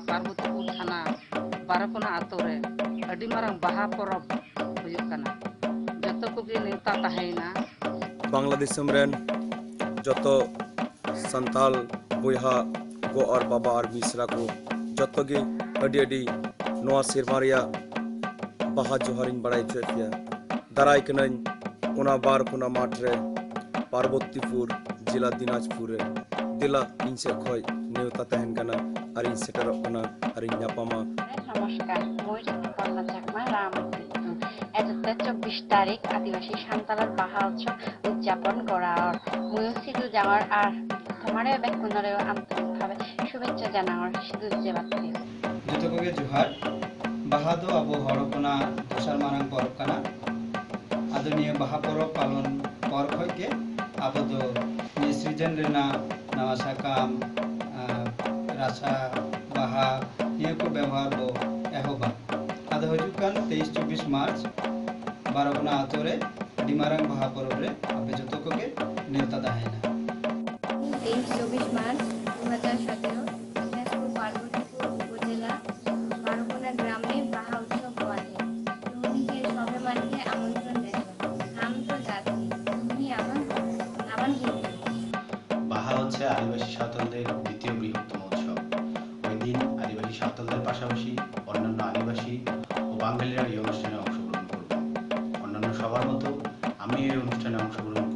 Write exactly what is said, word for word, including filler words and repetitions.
ᱯᱟᱨᱵᱚᱛᱤᱯᱩᱨ ᱛᱷᱟᱱᱟ ᱵᱟᱨᱚᱠᱚᱱᱟ ᱟᱛᱳ ᱨᱮ ᱟᱹᱰᱤ ᱢᱟᱨᱟᱝ ᱵᱟᱦᱟ ᱯᱚᱨᱚᱵᱽ ᱦᱩᱭᱩᱜ ᱠᱟᱱᱟ᱾ ᱡᱚᱛᱚ ᱠᱚᱜᱮ ᱱᱮᱣᱛᱟ ᱛᱟᱦᱮᱸᱭᱮᱱᱟ᱾ ᱵᱟᱝᱞᱟ ᱫᱤᱥᱚᱢ ᱨᱮᱱ ᱡᱚᱛᱚ ᱥᱟᱱᱛᱟᱲ ᱵᱚᱭᱦᱟ ᱜᱚ ᱟᱨ ᱵᱟᱵᱟ ᱟᱨ ᱢᱤᱥᱨᱟ ᱠᱚ ᱡᱚᱛᱚ ᱜᱮ ᱟᱹᱰᱤ ᱟᱹᱰᱤ ᱱᱚᱣᱟ ᱥᱮᱨᱢᱟ ᱨᱮᱭᱟᱜ ᱵᱟᱦᱟ ᱡᱚᱦᱟᱨᱤᱧ ᱵᱟᱲᱟᱭ ᱦᱚᱪᱚᱭᱮᱫ ᱯᱮᱭᱟ᱾ ᱫᱟᱨᱟᱭ ᱠᱟᱹᱱᱟᱹᱧ ᱚᱱᱟ ᱵᱟᱨᱚᱠᱚᱱᱟ ᱢᱟᱴᱷ ᱨᱮ ᱯᱟᱨᱵᱚᱛᱤᱯᱩᱨ ᱡᱮᱞᱟ ᱫᱤᱱᱟᱡᱽᱯᱩᱨ ᱨᱮ᱾ ᱫᱮᱞᱟ ᱤᱧ ᱥᱮᱫ ᱠᱷᱚᱱ ᱱᱮᱣᱛᱟ ᱛᱟᱦᱮᱱ ᱠᱟᱱᱟ ᱟᱨ ᱤᱧ ᱥᱮᱴᱮᱨᱚᱜ ᱠᱟᱱᱟ ᱟᱨᱤᱧ ᱧᱟᱯᱟᱢᱟ᱾ নমস্কার, মই ঋতুপর্ণা চাকমা, রাম। এত চব্বিশ তারিখ আদিবাসী সান্তালার বাহা উৎসব উদযাপন করার ময়ূর সিধু জামার আর তোমারে বেকুনরে আন্তরিকভাবে শুভেচ্ছা জানানোর সিধু জেবাতে। ᱡᱚᱛᱚ ᱠᱚᱜᱮ ᱡᱚᱦᱟᱨ᱾ ᱵᱟᱦᱟ ᱫᱚ ᱟᱵᱚ ᱦᱚᱲ ᱦᱚᱯᱚᱱᱟᱜ ᱫᱚᱥᱟᱨ ᱢᱟᱨᱟᱝ ᱯᱚᱨᱚᱵᱽ ᱠᱟᱱᱟ᱾ ᱟᱫᱚ ᱱᱤᱭᱟᱹ ᱵᱟᱦᱟ ᱯᱚᱨᱚᱵᱽ ᱯᱟᱞᱚᱱ ᱯᱚᱨ ᱠᱷᱚᱱ ᱜᱮ ᱟᱵᱚ ᱫᱚ ᱱᱤᱭᱟᱹ ᱥᱤᱡᱚᱱ ᱨᱮᱱᱟᱜ ᱱᱟᱣᱟ ᱥᱟᱠᱟᱢ, ᱟᱨ ᱨᱟᱥᱟ, ᱵᱟᱦᱟ, ᱱᱤᱭᱟᱹ ᱠᱚ ᱵᱮᱵᱚᱦᱟᱨ ᱵᱚ ᱮᱦᱚᱵᱟ᱾ ᱟᱫᱚ ᱦᱤᱡᱩᱜ ᱠᱟᱱ ᱛᱮᱭᱤᱥ ᱪᱚᱵᱵᱤᱥ ᱢᱟᱨᱪ ᱵᱟᱨᱚᱠᱚᱱᱟ ᱟᱛᱳ ᱨᱮ ᱟᱹᱰᱤ ᱢᱟᱨᱟᱝ ᱵᱟᱦᱟ ᱯᱚᱨᱚᱵᱽ ᱨᱮ ᱟᱯᱮ ᱡᱚᱛᱚ ᱠᱚᱜᱮ ᱱᱮᱣᱛᱟ ᱛᱟᱦᱮᱸᱭᱮᱱᱟ᱾ তেইশ চব্বিশ মার্চ দু হাজার সতেরো, দিনাজপুর পার্বতীপুর উপজেলা বারোকোনা গ্রামে বাহা উৎসব হওয়াতে তুমি যে সবে মানকে আমন্ত্রণ দেয়, আমি তো যাচ্ছি, তুমি আমার আমার বন্ধু। বাহা হচ্ছে আদিবাসী সাঁওতালদের দ্বিতীয় বৃহত্তম উৎসব। ওই দিন আদিবাসী সাঁওতালদের পাশাপাশি অন্যান্য আদিবাসী ও বাঙালিরা এই অনুষ্ঠানে অংশগ্রহণ করবেন। অন্যান্য সবার মতো আমি এই অনুষ্ঠানে অংশগ্রহণ